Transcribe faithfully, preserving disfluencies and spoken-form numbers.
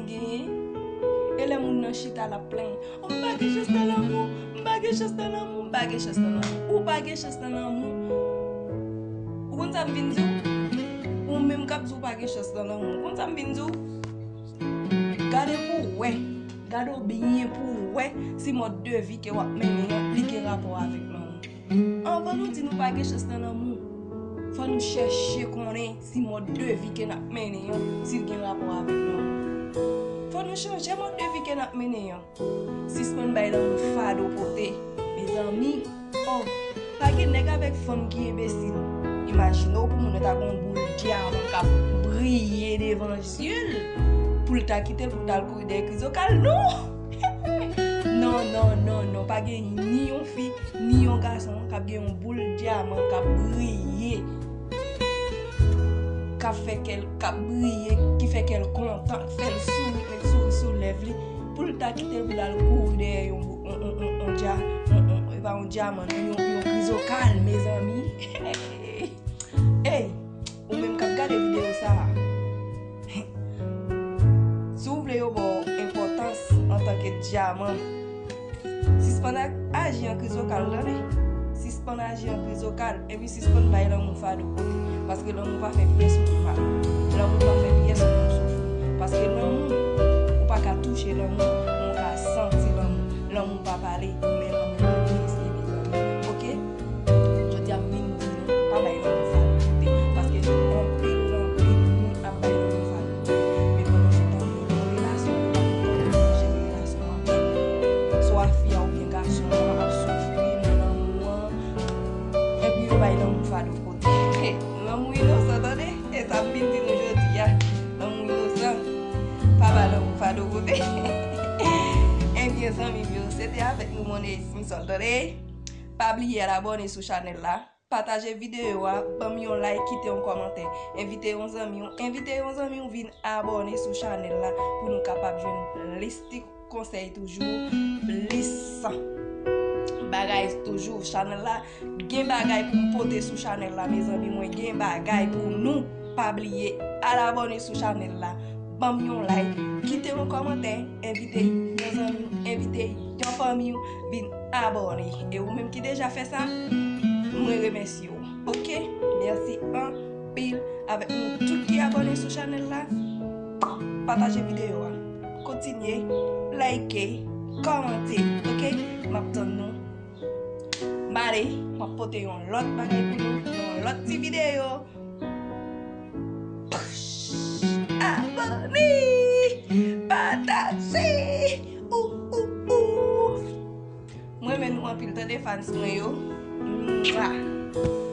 genyen. E lè moun nan chita l ap plenyen, "Oh, m pa gen chans nan lanmou, m pa gen chans nan lanmou, m pa gen chans nan lanmou." Ou pa gen chans nan lanmou. Ou konn sa m vin di w? Ou menm k ap di w pa gen chans nan lanmou, ou konn sa m vin di w? Gade pou w wè. Gade w byen pou w wè si mòd de vi ke w ap mennen an, li gen rapò avèk lanmou. Anvan nou di nou pa gen chans nan lanmou, fò nou chèche konnen si mòd de vi ke n ap mennen an, si l gen rapò avèk lanmou. Fò nou chanje mòd de vi ke n ap mennen an. Sispann bay lanmou fado pote. Mezanmi, oh, pa gen nèg avèk fanm ki enbesil. Imajine w pou moun nan ta gen yon boul dyaman k ap briye devan zye l, pou l ta kite l pou l t al kouri dèyè krizokal. Non! Non, non, non, non. Pa gen ni yon fi, ni yon gason k ap gen yon boul dyaman k ap briye, k ap fè kè l, k ap briye, ki fè kè l kontan, k fè l souri, met souri sou lèv li, pou l ta kite l pou l al kouri dèyè yon, yon, yon, yon, yon dya-, yon, yon, e pa yon dyaman, non, yon, yon krizokal, mezanmi. Ey, ou menm k ap gade videyo sa a, si w vle yo ba w enpòtans antanke dyaman, sispann a-, aji an krizokal, tande? Sispann aji an krizokal, epi sispann bay lanmou fado pote. Paske lanmou pa fè pyès moun mal. Lanmou pa fè pyès moun soufri. Paske lanmou, ou pa ka touche lanmou, men w ka santi lanmou. Lanmou pa pale, men lanmou manifeste, mezanmi. Oke? Jodi a, m vin di nou, pa bay lanmou fado pote. Paske anpil, anpil moun ap bay lanmou fado pote. Men pandan se tan, nou nan relasyon, nou pa konn jere relasyon an byen. Swa fi a oubyen gason an ap soufri nan lanmou an, epi yo bay lanmou fado pote. Lanmou inosan, tande? E sa m vin di nou jodi a. Lanmou inosan. Pa ba lanmou fado pote. Ebyen, zanmi m yo, se te avèk nou Money Smith, tande? Pa bliye al abòne sou chanèl la, pataje videyo a, ban m yon like, kite yon kòmantè. Envite yon zanmi w, envite yon zanmi w vin abòne sou chanèl la pou nou kapab jwenn plis ti konsèy toujou, plis bagay toujou. Chanèl la gen bagay pou m pote sou chanèl la, mezanmi, mwen gen bagay pou nou. Pa bliye al abòne sou chanèl la. Ban m yon like, kite yon kòmantè, envite yon zanmi w, envite yon fanmi w vin abòne. E ou menm ki deja fè sa, mwen remèsye w. Oke? Mèsi anpil avèk nou tout ki abòne sou chanèl la. Pataje videyo a. Kontinye like, kòmante. Oke? M ap tann nou. M ale, m ap pote yon lòt bagay pou nou, yon lòt ti videyo. Abòne, pataje. Ou, ou, ou. Mwen renmen nou anpil, tande, fans mwen yo. Mwa.